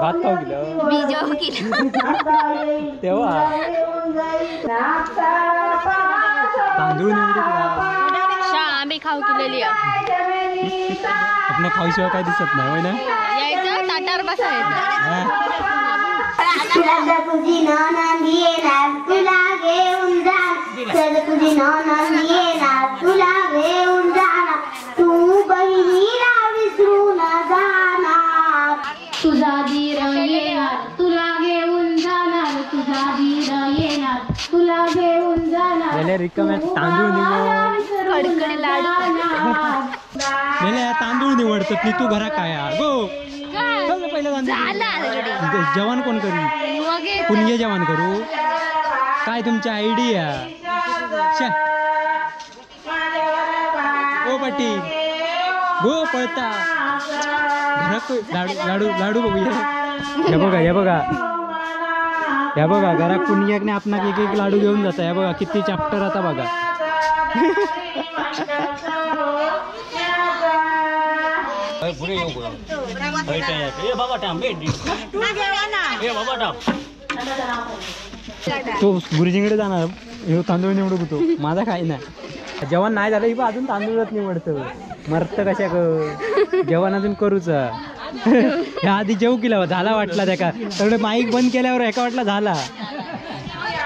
भात खाऊ गेलं मी जेव केलं तेव्हा तांदूळ निवडू आम्ही खाऊ केलेली आपण खाऊशिवाय काय दिसत नाही होय ना. यायचं ताटावर बसायचं. तुझी नणंद येणार तुला घेऊन जाणार, तुझी नणंद येणार तुला घेऊन जाणार, तू बहिणीला विसरून जाणार. तुझा धीर येणार तुला घेऊन जाणार, तुझा धीर येणार तुला घेऊन जाणार. तांदूळ निवड तांदूळ निवडतात तू घरा काय गो पहिला तांदूळ जेवण कोण करू पुणगे जेवण करू काय तुमची आयडिया. ओ पाटील गो पळता घरात लाडू लाडू लाडू बघूया. हे बघा हे बघा हे बघा घरात पुणग्याने आपणाक एक एक लाडू घेऊन जाता. हे बघा किती चॅप्टर आता बघा. तो गुरुजींकडे जाणार हे तांदूळ निवडू होतो माझा काही नाही. जेवण नाही झालं ही अजून तांदूळच निवडतं मरत कशा जेवण अजून करूच. ह्या आधी जेव केला झाला वाटला त्याका सगळे माईक बंद केल्यावर एका वाटला झाला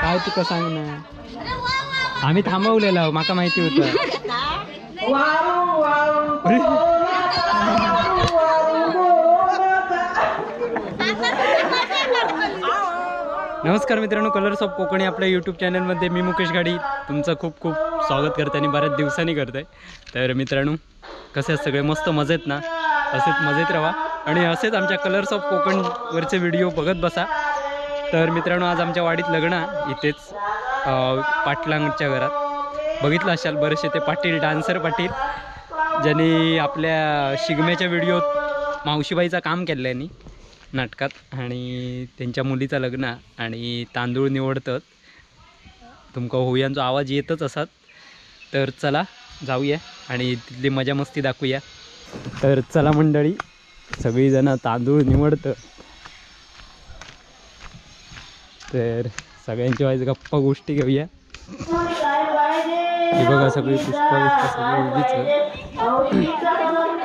काय तुका सांग ना. आम्ही थांबवलेलं माका माहिती होतं. नमस्कार मित्रांनो, कलर्स ऑफ कोकणी आपल्या यूट्यूब चॅनलमध्ये मी मुकेश गाडी तुमचं खूप खूप स्वागत करते आणि बऱ्याच दिवसांनी करते. तर मित्रांनो कसे सगळे मस्त मजेत ना, असेच मजेत राहा आणि असेच आमच्या कलर्स ऑफ कोकणवरचे व्हिडिओ बघत बसा. तर मित्रांनो आज आमच्या वाडीत लग्न इथेच पाटलांच्या घरात बघितलं असाल बरेचसे ते पाटील डान्सर पाटील ज्यांनी आपल्या शिगम्याच्या व्हिडिओत मावशीबाईचं काम केलं यांनी नाटकात आणि त्यांच्या मुलीचं लग्न आणि तांदूळ निवडतात. तुमका होयांचा आवाज येतच असत. तर चला जाऊया आणि तिथली मजा मस्ती दाखवूया. तर चला मंडळी सगळीजणं तांदूळ निवडतं. तर सगळ्यांच्या वाईज गप्पा गोष्टी घेऊया. हे बघा सगळी पुष्पा बिष्पा सगळी उभीच.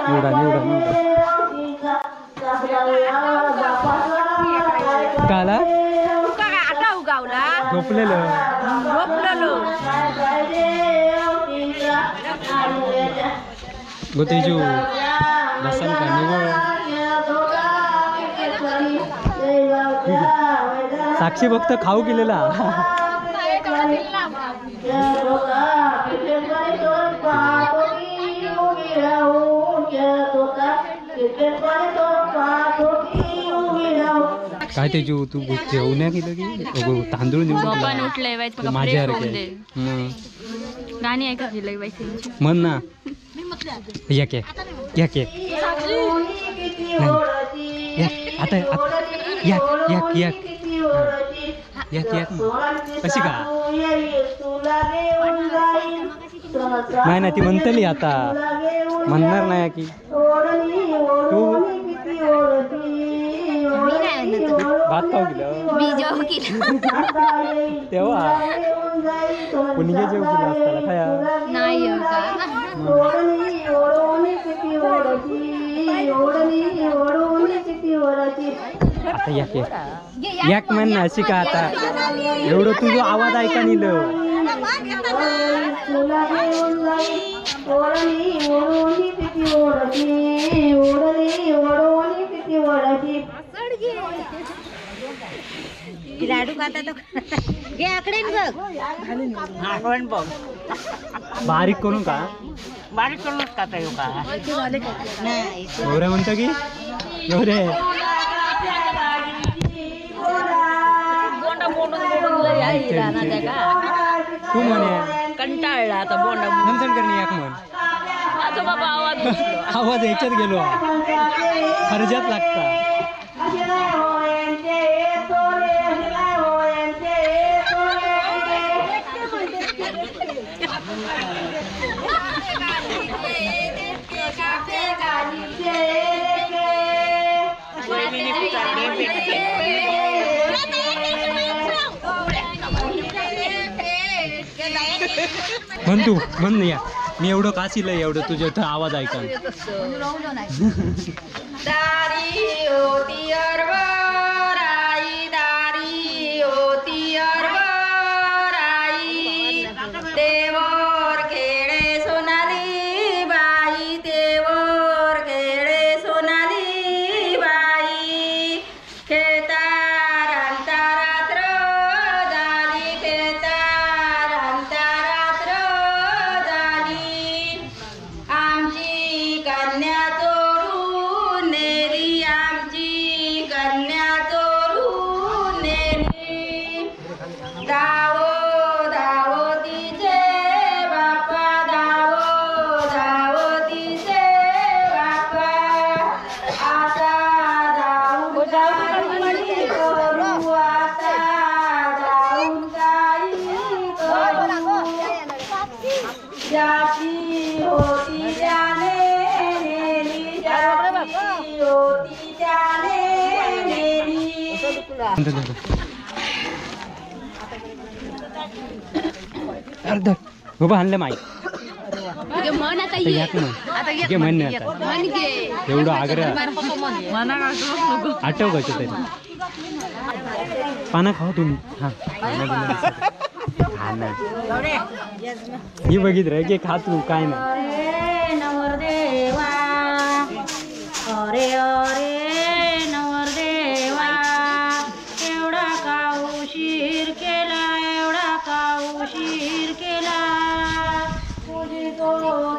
निवडा निवडा निवडा. काला झोपलेलं गो तेजू बसन का निवड. साक्षी फक्त खाऊ केलेला. काय तेजू तू जेवण्या केलं की तांदूळ निवडले माझ्या गाणी ऐकत म्हण ना. याक याक याक आता yak yak yak yak yak अशी का नाही ना ती म्हणतली आता म्हणणार नाही की तू भात खाऊ गेलं मी जेव केलं तेव्हा पुणगे जेव केलं असताना काय नाही आता याक याक याक म्हण ना अशी का आता एवढं तुझा आवाज ऐका निल. लाडू खाता तो घे आकडे बघ बारीक करून का बारीक करूनच खाता येऊ का गौऱ्या म्हणतो की गौरे तू म्हणे कंटाळला आता बोंडा नमसन करणे याक म्हण माझा बाबा आवाज आवाज ह्याच्यात गेलो खर्जात लागता. म्हण तू म्हण या मी एवढं कासिलं एवढं तुझ्या इथं आवाज ऐका. दारी होती अरवराई दारी होती अरवराई देवर खेळे सोनाली बाई देवर खेळे सोनाली बाई खेळता रांता रात्र झाली खेळता रांता रात्र झाली आमची कन्या चोरून नेली आमची कन्या चोरून नेली धावो धावो तिचे बापा धावो धावो तिचे बापा आता धावून काही करू आता धावून काही करू ज्याची होती त्याने नेली ज्याची होती त्याने नेली. बाबा आणलं माईक मन आता ये घे म्हण आता मन घे एवढं आग्रह आठव कसं तरी. पाना खावा तुम्ही. हा खा ना ही बघित रे घे खा तू काय ना. अरे नवरदेवा अरे अरे नवरदेवा एवढा का उशीर केला एवढा का उशीर केला तुझी तो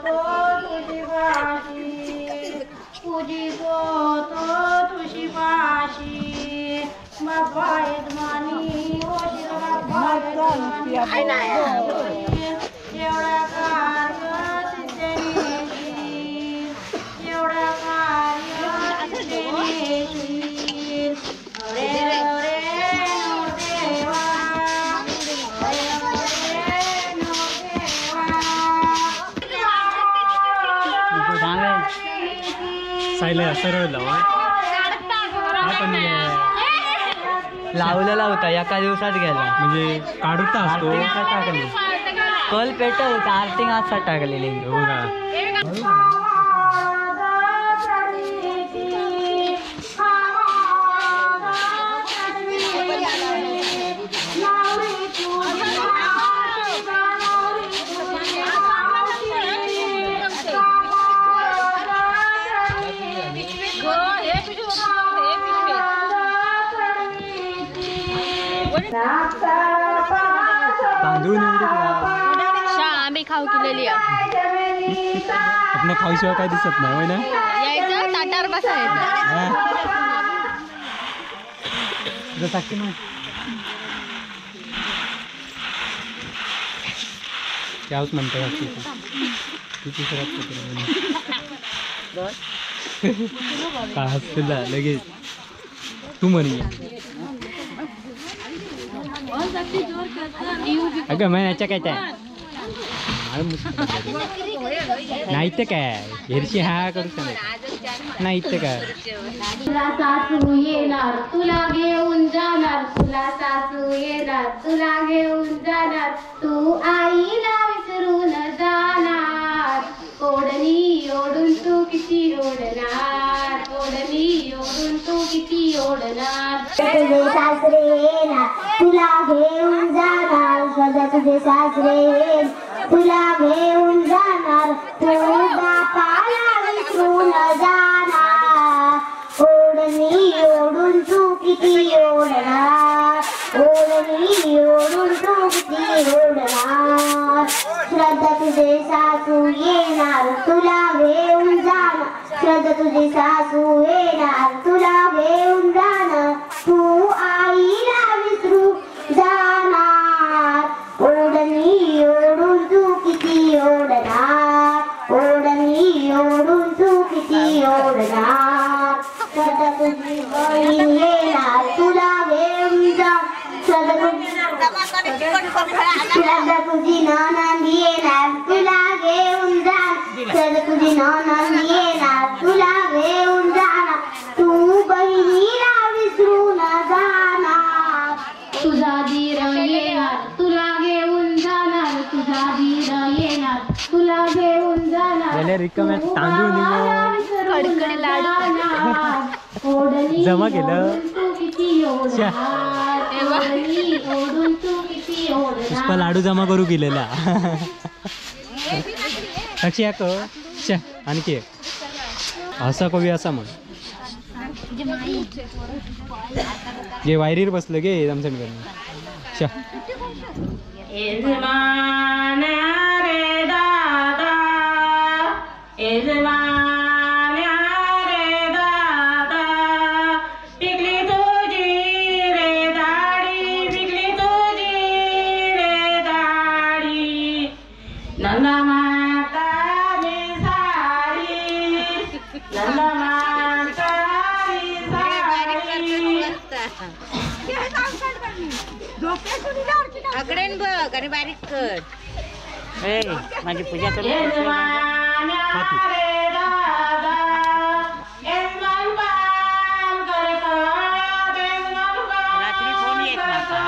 तुझी फाशी तुझी तो तुझी फाशी बाप्पा यजमानी ओशीर बाप्पा यजमानी एवढा कार्य सिद्धनेशीर एवढा कार्य सिद्धनेशीर अरे अरे नवरदेवा अरे अरे नवरदेवा. सायला सरळ लावा पण लावलेला होता एका दिवसात गेला म्हणजे काढूता असतो टाकले कल पेट होता आर्टिंग असा टाकलेली. हो का तांदूळ निवडू आम्ही खाऊ केलेली आपण खाऊशिवाय काय दिसत नाही होय ना. यायचं ताटावर बसायचं. त्याच म्हणतात काय हसला लगेच तू म्हणे अगं म्हणायच्या काय त्या नाही तर काय हेरशी हा करू शकत नाही तर काय. तुला सासू येणार तुला घेऊन जाणार तुला सासू येणार तुला घेऊन जाणार तू आईला विसरून जाणार ओढणी ओढून तू किती ओढणार ओढणी ओढून तू किती ओढणार. तुझे सासरे येणार तुला घेऊन जाणार सदा तुझे सासरे येणार तुला घेऊन जाणार तू बापाला विसरून जाणार ओढणी ओढून तू किती ओढणार ओढणी ओढून तू किती ओढणार. श्रद्धा तुझे सासू येणार तुला घेऊन जाणार श्रद्धा तुझे सासू येणार तुला घेऊन जाणार तू आईला विसरू जाणार ओढणी ओढून तू किती ओढणार ओढणी ओढून तू किती ओढणार. श्रद्धा तुझी बहीण येणार तुला घेऊन जा श्रद्धा तुझी नणंद येणार तुला घेऊन जा श्रद्धा तुझी नणंद येणार तुला घेऊन जाणार तू बहिणीला विसरून जाणार. तुझा धीर येणार तुला घेऊन जाणार तुझा रिकाम्या तांदूळ निघून कडकडे लाडू जमा केलं. पुष्पा लाडू जमा करू गेलेला. साक्षी याक आणखी एक असा कवी असा म्हण. गे वायरीर बसलं गे आमच्या. आकडेन बघ आणि बारीक कर. माझी पूजा कर. रात्री फोन येत नका.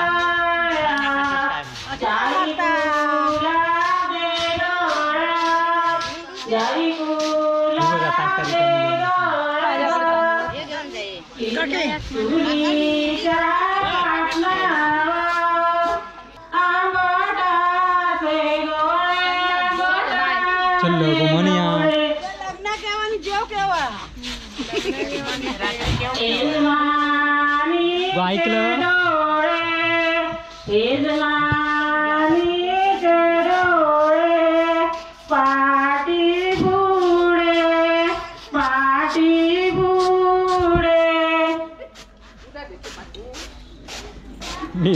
ऐकलं मी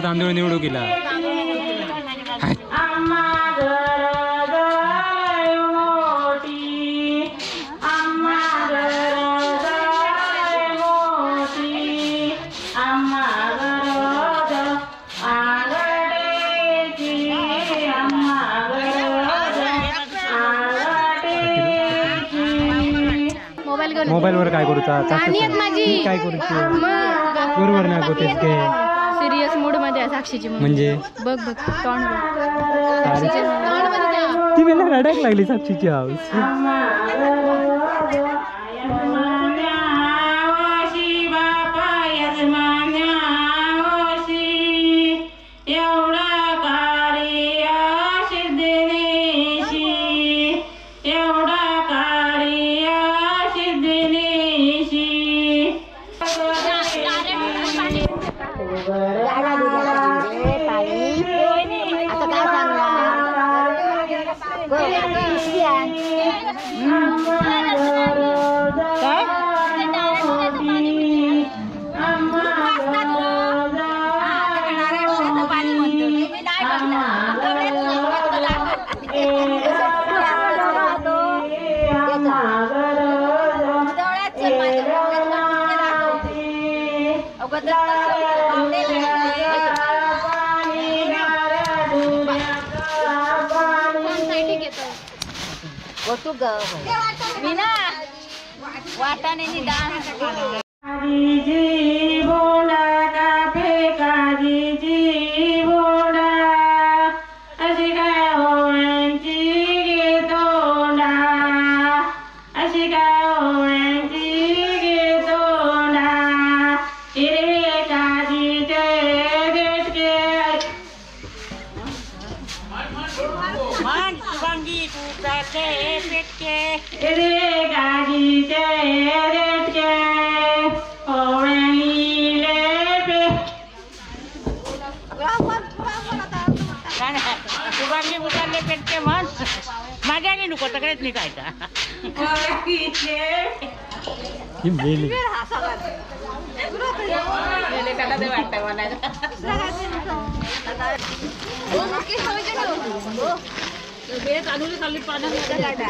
तांदूळ निवडू केला. मोबाईलवर काय करूचा? काय करूची बरोबर ना गोतेच के सिरियस मूड मध्ये आहे साक्षीची. म्हणजे बघ बघ तोंड बघ तोंड मध्ये ती मला रडायला लागली साक्षीची हाऊस.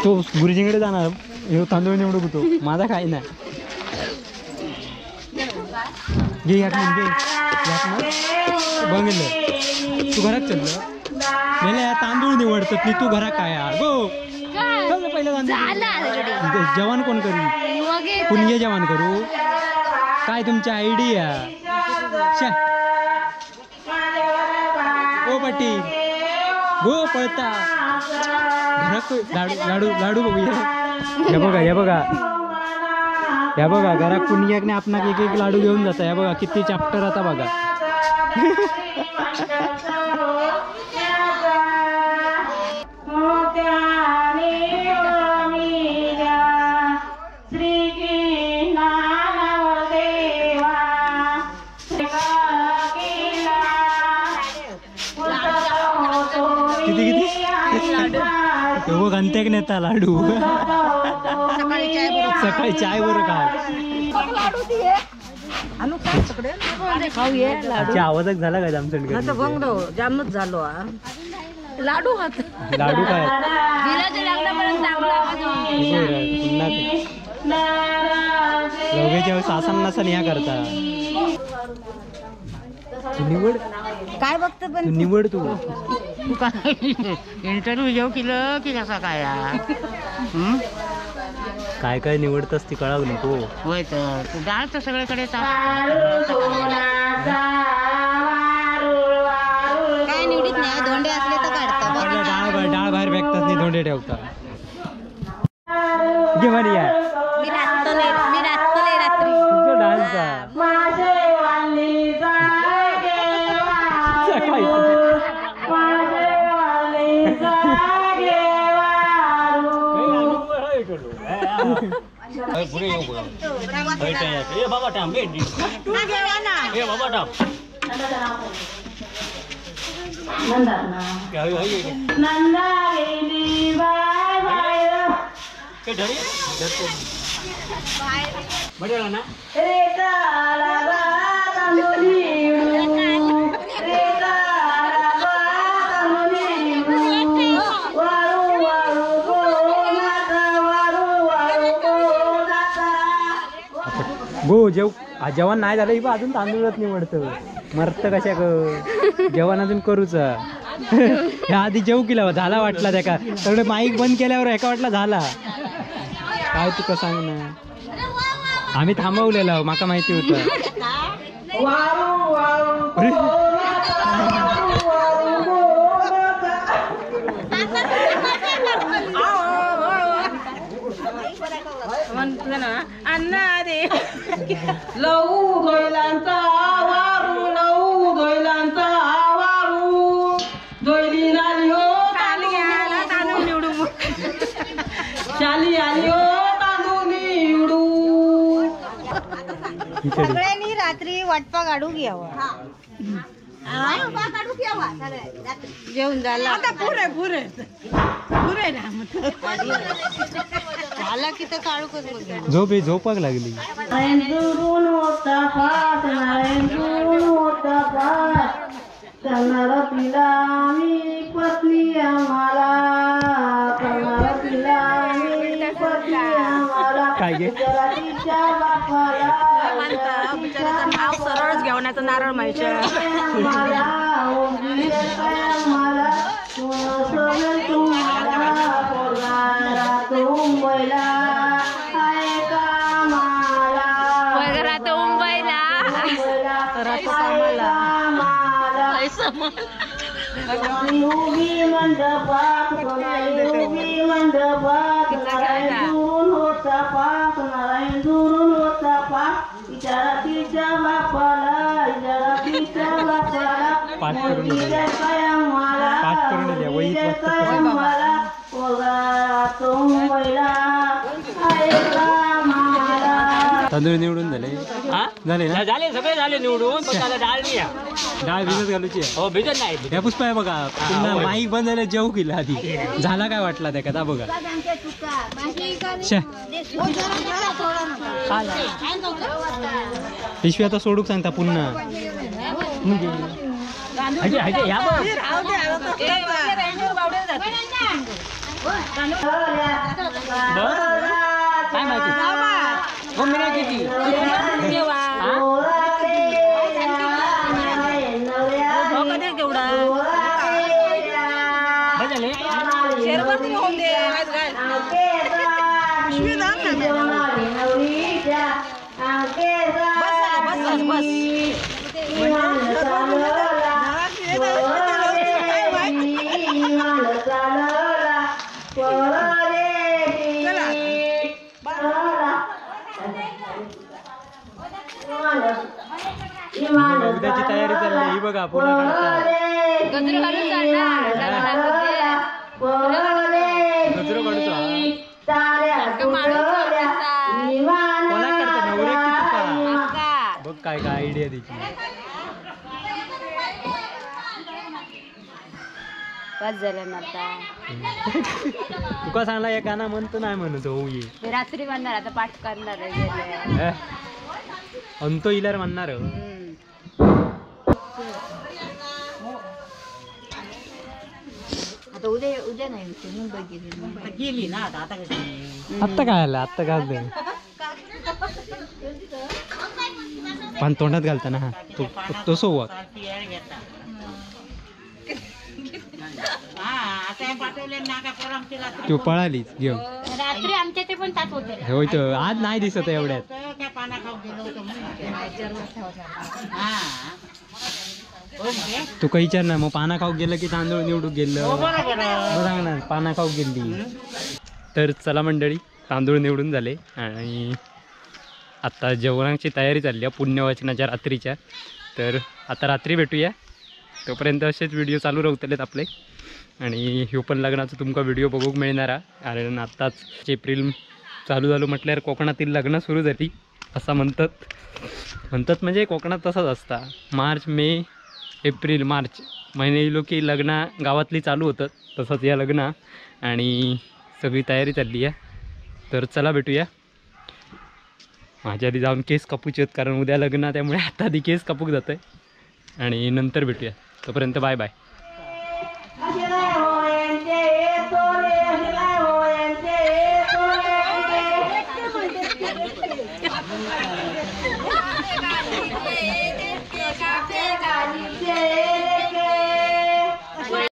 तो गुरुजींकडे जाणार, ह्यो तांदूळ निवडू होतो, माझा काय नाही. घे याक म्हण, घे याक ना बंगलं तू घरात चल मेल्या तांदूळ निवडतात नी तू घरा काय गो चल पहिलं तांदूळ जेवण कोण करी पुणगे जेवण करू काय तुमची आयडिया शा ओ पाटील गो पळता घरात लाडू लाडू लाडू बघूया. हे बघा हे बघा हे बघा घरात पुणग्याक नाही आपणाक एक एक लाडू घेऊन जाता. हे बघा किती चॅप्टर आता बघा. किती किती हो अंत्यक नेता लाडू सकाळी चाय बरोबर का आवाजच झाला काय जामच झालो लाडू लाडू काय लोकांच्या सासन नसन या करता निवड काय बघतो पण निवड तू इंटरव्ह्यू घेऊ केलं की कसा काय काय काय निवडतास ती कळाव नको. होय तर तू डाळ तर सगळीकडे काय निवडीत नाही धोंडे असले तर काढता डाळ डाळ बाहेर फेकतात नाही धोंडे ठेवतात. घे म्हणे यार मी नाचतले मी नाचतले रात्री तुझं डान्स गो जेव जेवण नाही झालं बा अजून तांदूळच निवडतं मरत कशा ग जेवण अजून करूच. ह्या आधी जेव केला झाला वाटला त्याका सगळे माईक बंद केल्यावर एका वाटला झाला काय तुका सांग ना. आम्ही थांबवलेलं माका माहिती होतं. लऊ दोयलांचा वारू लऊ दोयलांचा वारू दोयली नाली हो तांदूळ निवडू शाली आली हो तांदूळ निवडू. सगळ्यांनी रात्री वाटपा काढू घ्यावा जेवण झालं आता पुरे पुरे पुरे ना झाला की तर काढू कसं झोप झोपाक लागली. काय गे नाव सरळच घेऊन नारळ माहिती पाठ करून पाठ करून दिल्या वहीत तांदूळ निवडून झाले झाले ना झाले सगळे झाले निवडून पण त्याला डाळ नाही. डाळ भिजत घालूची हो भिजत नाही. ह्या पुष्पा आहे बघा पुन्हा माईक बंद झालं जेव केलं आधी झाला काय वाटला त्या कथा बघा. पिशवी आता सोडूक सांगता पुन्हा. काय माहिती किती बस. उद्याची तयारी चालली ही बघा. पुन्हा गजरो घालून चालणार. गजरो काढूचा कोणाक काढता नवऱ्याक की तुका? बघ काय काय आयडिया त्याची. बस झालं ना आता. तुका सांगला एक गाणं म्हणतो नाही म्हणत हो ये. रात्री म्हणणार आता पाठ करणार आहे. अंतो इल्यार म्हणणार. आता उद्या उद्या नाही मुंबई गेली गेली ना आता. आता कशी आत्ता काय आलं आत्ता काय झालं पण तोंडात घालता ना. हा तो तसो वाग. तू पळालीच घेऊन रात्री आमच्या ते पण तास होते. होय तर आज नाही दिसत एवढ्यात. तू काही विचार ना मग पाना खाऊ गेलं की तांदूळ निवडून गेलं सांग ना. पाना खाऊ गेली. तर चला मंडळी तांदूळ निवडून झाले आणि आता जेवणाची तयारी चालली आहे पुण्यवाचनाच्या रात्रीच्या. तर आता रात्री भेटूया. तोपर्यंत असेच व्हिडिओ चालू राहतलेत आपले. आणि ह्यो पण लग्नाचा तुमका व्हिडिओ बघूक मिळणार आहे. कारण आत्ताच एप्रिल चालू झालो म्हटल्यावर कोकणातील लग्न सुरू झाली असं म्हणतात. म्हणतात म्हणजे कोकणात तसंच असता. मार्च मे एप्रिल मार्च महिने इलो की लग्न गावातली चालू होतात. तसंच या लग्न आणि सगळी तयारी चालली आहे. तर चला भेटूया. माझ्या आधी जाऊन केस कापूचे आहेत कारण उद्या लग्न त्यामुळे आता आधी केस कापूक जातं आहे. आणि नंतर भेटूया. तोपर्यंत बाय बाय.